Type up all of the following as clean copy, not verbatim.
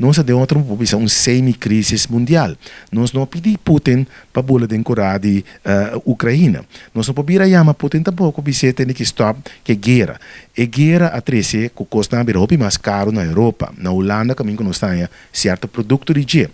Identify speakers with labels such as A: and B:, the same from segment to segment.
A: Nos ta den otro bisa un semi-crisis mundial. Nos no a pidi Putin pa bula den kurá di Ukraina. Nos no por bira yama Putin tampoko bis'é tene ki stòp ku e guera. E guera a trese ku kosnan a bira hopi mas karu na Europa, na Hulanda kaminda ku nos ta haña sierto produkto di dje.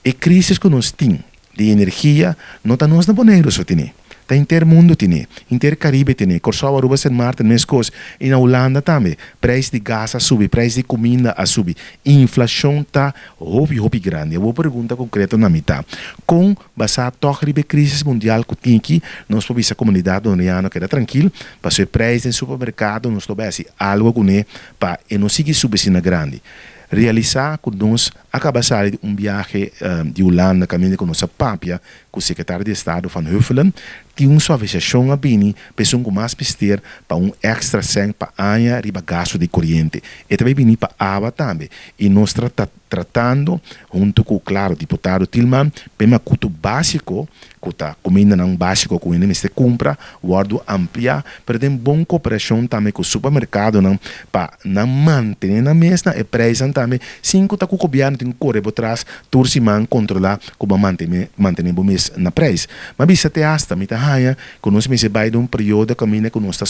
A: E crisis cu nos tin di energia no ta nos na Boneiru so tene, ta henter mundo tene, henter Caribe tene, Corsou, Aruba, Sint Maarten mescos y na Hulanda tambe. Prijs di gas a subi, prijs di cuminda a subi, inflacion ta hopi hopi grandi. Awor pregunta concreto na mi ta, con basa tog riba e crisis mundial cu tin aki nos por bisa comunidad Boneriano keda trankil pasobra e prijs den supermercado nos lo bay haci algo cune pa e no sigui subi asina grandi? Realisa cu nos a kaba sali di un biahe di Hulanda kaminda ku nos a papia ku Sekretario di Estado Van Huffelen, tin un suavisashon a bini pa esun ku mas mester pa un èkstra sèn pa aña riba gastu di koriente. E ta bai bini pa awa tambe i nos ta tratando huntu ku klaro diputado Thielman pa e makutu básiko ku ta kumindanan básiko ku hende mester kumpra wòrdu ampliá, pero den bon koperashon tambe ku supermerkadonan pa nan mantené nan mes na e preisnan tambe sin ku ta ku gobièrnu tin ku kore bo tras tur siman kontrolá ku bo a mantené bo mes na preis. M'a bisa te asta mi ta haña ku nos mester bai den un periodo kaminda ku nos ta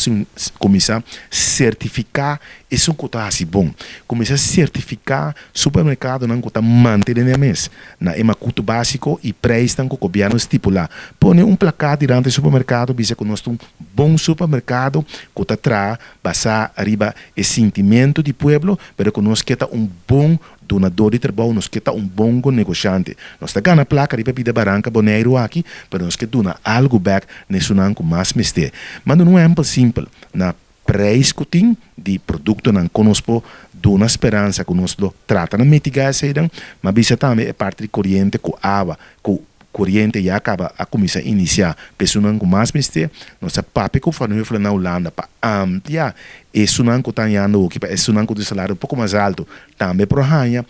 A: kuminsá sertifiká esun ku ta hasi bon, kuminsá sertifiká supermerkadonan ku ta mantené nan mes na e makutu básiko i preisnan ku gobièrnu stipulá. Pone un plakat dilanti e supermerkado bisa ku nos ta un bon supermerkado ku ta traha basá riba e sintimentu di pueblo, pero ku nos ke ta un bon dunadó di trabou, nos ke ta un bon negoshante. Nos ta gana plaka riba bida baranka Boneiru aki, pero nos ke duna algu bèk na esunnan ku mas mester. Manda un ehèmpel simpel, na Prijs ku tin di produktonan kon nos por duna speransa ku nos lo trata na mitigá eseinan, ma bisa tambe e parti di koriente ku awa ku koriente ya kaba a kuminsá inisiá pa esunnan ku mas mester. Nos a papia ku Van Huffelen na Hulanda pa amplia esunnan ku ta hañando hoki pa esunnan ku tin salario un poko mas alto tambe por haña.